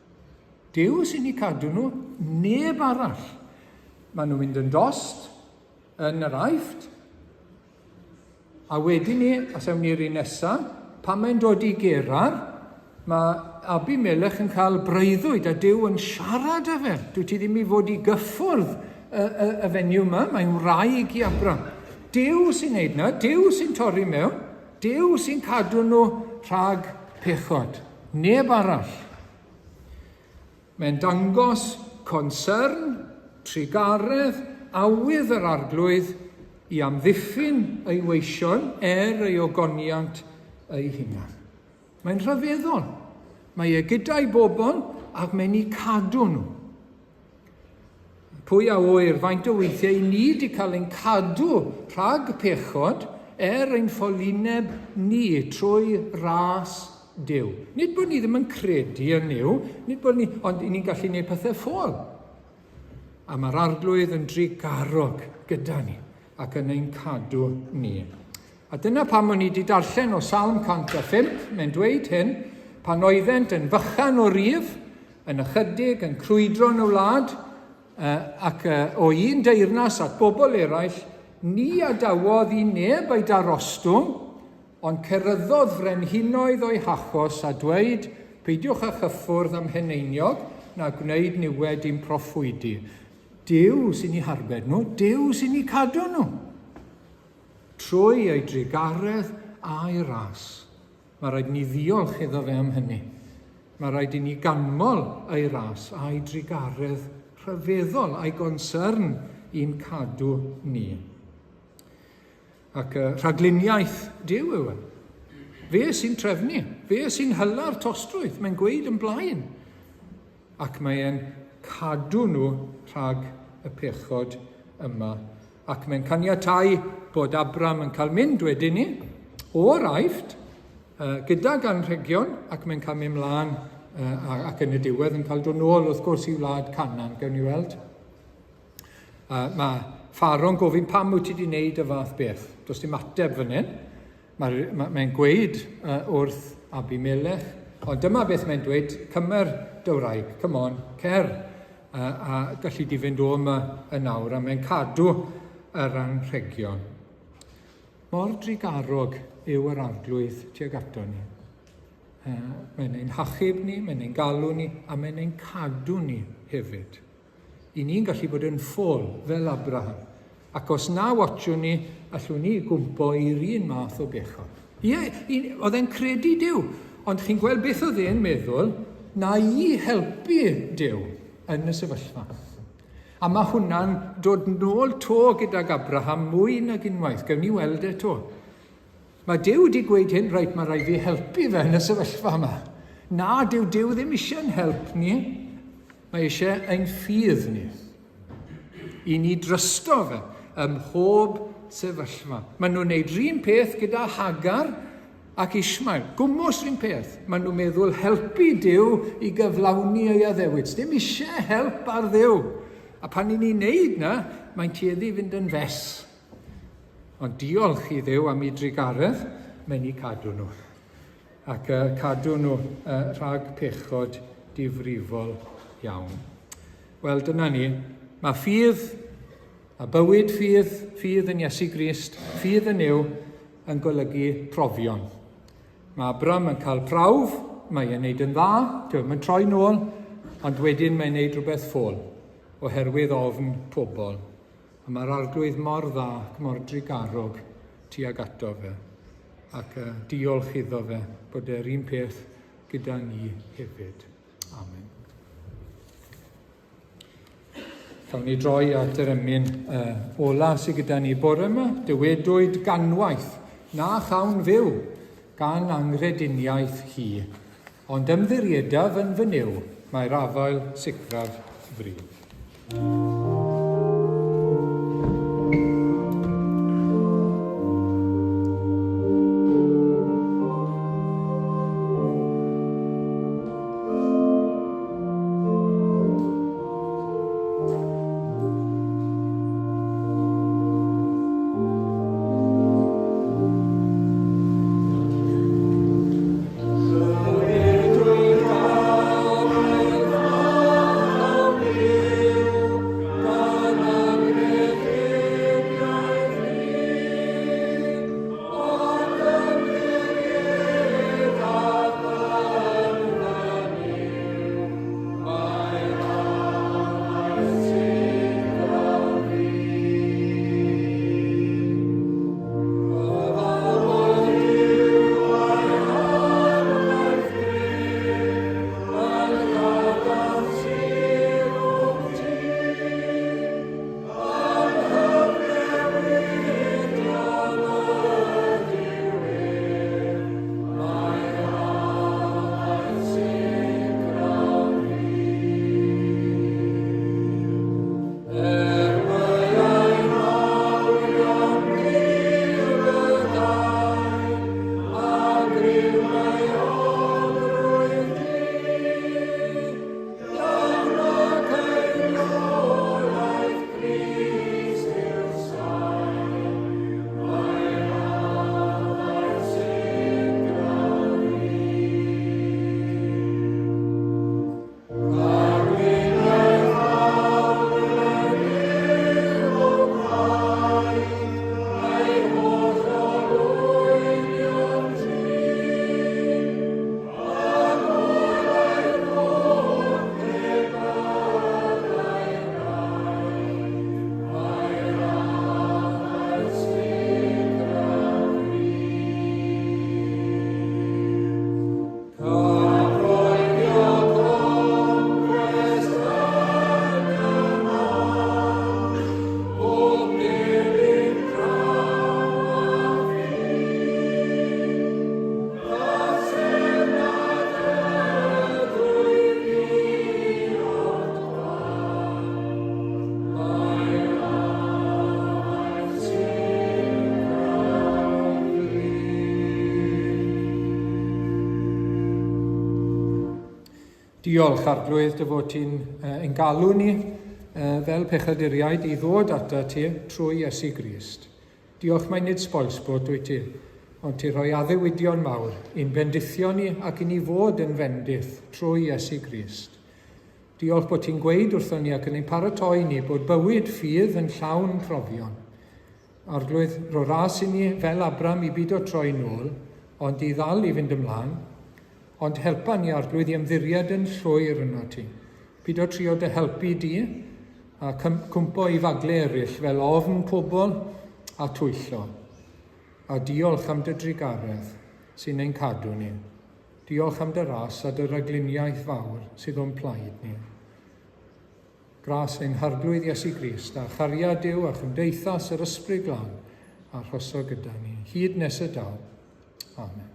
Duw sy'n eu cadw nhw, neb arall. Maen nhw'n mynd yn dost yn yr Aifft, a wedyn ni, os ewn ni'r un nesaf, pan mae'n dod i Gerar, mae Abimelech yn cael breuddwyd a Duw yn siarad â fe. Dwi ti ddim i fod i gyffwrdd y, y, y fenyw yma, mae'n wraig i Abram. Duw sy'n neud na, Duw sy'n torri mewn. Duw sy'n cadw nhw rhag pechod, neb arall. Mae'n dangos concern, trugaredd, awydd yr Arglwydd i amddiffyn ei weision er ei ogoniant ei hunan. Mae'n rhyfeddol. Mae e gyda'i bobl ac mae'n eu cadw nhw. Pwy a ŵyr faint o weithiau i ni 'di cael ein cadw rhag pechod er ein ffolineb ni trwy ras Duw. Nid bod ni ddim yn credu yn Nuw, nid bod ni, ond i ni'n gallu gwneud pethau ffôl. A mae'r Arglwydd yn drugarog gyda ni ac yn ein cadw ni. A dyna pam o'n i wedi darllen o Salm 105, mae'n dweud hyn, pan oeddent yn fychan o rif, yn ychydig, yn crwydro yn y wlad, ac o un deyrnas at bobl eraill, ni adawodd i neb ei darostwng, ond ceryddodd frenhinoedd o'i hachos a dweud, peidiwch â chyffwrdd am heneiniog, na gwneud niwed i'n proffwydi. Duw sy'n eu harbed nhw, Duw sy'n eu cadw nhw. Trwy ei drugaredd a'i ras. Mae rhaid ni ddiolch iddo fe am hynny. Mae rhaid i ni ganmol ei ras a'i drugaredd rhyfeddol a'i gonsyrn i'n cadw ni. Ac rhagluniaeth Duw yw e. Fe sy'n trefnu, fe sy'n hyla'r tostrwyth, mae'n gweud yn blaen. Ac mae e'n cadw nhw rhag y pechod yma. Ac mae'n caniatáu bod Abram yn cael mynd wedyn ni o'r Aifft gydag anrhegion ac mae'n cael mynd mlaen ac yn y diwedd yn cael dod nôl wrth gwrs i wlad Canaan, gewn ni weld. Mae Pharo'n gofyn pam wyt ti wedi gwneud y fath beth. Does dim ateb fan hyn. Mae'n mae, mae gweud wrth Abimelech, ond dyma beth mae'n dweud, cymer dy wraig, come on, cer. A gallu di fynd o yma yn awr, a mae'n cadw yr anrhegion. Mor drugarog yw yr Arglwydd tuag ato ni. Mae'n ein hachub ni, mae'n ein galw ni, a mae'n ein cadw ni hefyd. I ni'n gallu bod yn ffôl, fel Abraham. Ac os na watsiwn ni, allwn ni gwmpo i'r un math o bechod. Ie, oedd e'n credu Duw, ond chi'n gweld beth oedd e'n meddwl, na i helpu Duw yn y sefyllfa. A mae hwnna'n dod nôl to gydag Abraham mwy nag unwaith. Gewn ni weld e to. Mae Duw wedi gweud hyn, reit, mae rhaid fi helpu fe yn y sefyllfa yma. Na, dyw Duw ddim eisiau'n help ni. Mae eisiau ein ffydd ni. I ni drysto fe ym mhob sefyllfa. Maen nhw'n neud rhywun peth gyda Hagar ac Ishmael. Gwmws rhywun peth. Maen nhw'n meddwl helpu Duw i gyflawni ei addewid. Dim eisiau help ar Dduw. A pan i ni'n neud na, mae'n tueddu i fynd yn fes. Ond diolch i Dduw am ei drugaredd, mae'n eu cadw nhw. Ac cadw nhw rhag pechod difrifol iawn. Wel, dyna ni. Mae ffydd a bywyd ffydd, ffydd yn Iesu Grist, ffydd yn Nuw, yn golygu profion. Mae Abram yn cael prawf, mae e'n neud yn dda, mae'n troi nôl, ond wedyn mae'n neud rhywbeth ffôl, oherwydd ofn pobl. A mae'r Arglwydd mor dda ac mor drugarog tuag ato fe, ac uh, diolch iddo fe bod e'r un peth gyda ni hefyd. Amen. Cawn ni droi at yr emyn uh, ola sydd gyda ni bore yma. Dywedwyd ganwaith na chawn fyw gan anghrediniaeth hi, ond ymddiriedaf yn fy Nuw, mae'r afael sicraf fryd. Diolch, Arglwydd, dy fod ti'n ein galw ni fel pechaduriaid i ddod ata ti trwy Iesu Grist. Diolch mai nid spoilsport wyt ti, ond ti'n rhoi addewidion mawr i'n bendithio ni ac i ni fod yn fendith trwy Iesu Grist. Diolch bod ti'n gweud wrthon ni ac yn ein paratoi ni bod bywyd ffydd yn llawn profion. Arglwydd, rho ras i ni fel Abram i bido troi nôl, ond i ddal i fynd ymlaen. Ond helpa ni, Arglwydd, i ymddiried yn llwyr yno ti. Pido trio dy helpu di a cwmpo i fagle eraill fel ofn pobl a twyllo. A diolch am dy drugaredd sy'n ein cadw ni. Diolch am dy ras a dy ragluniaeth fawr sydd o'n plaid ni. Gras ein Harglwydd Iesu Grist, a chariad Duw a chymdeithas yr Ysbryd Glân, arhoso gyda ni, hyd nes y daw. Amen.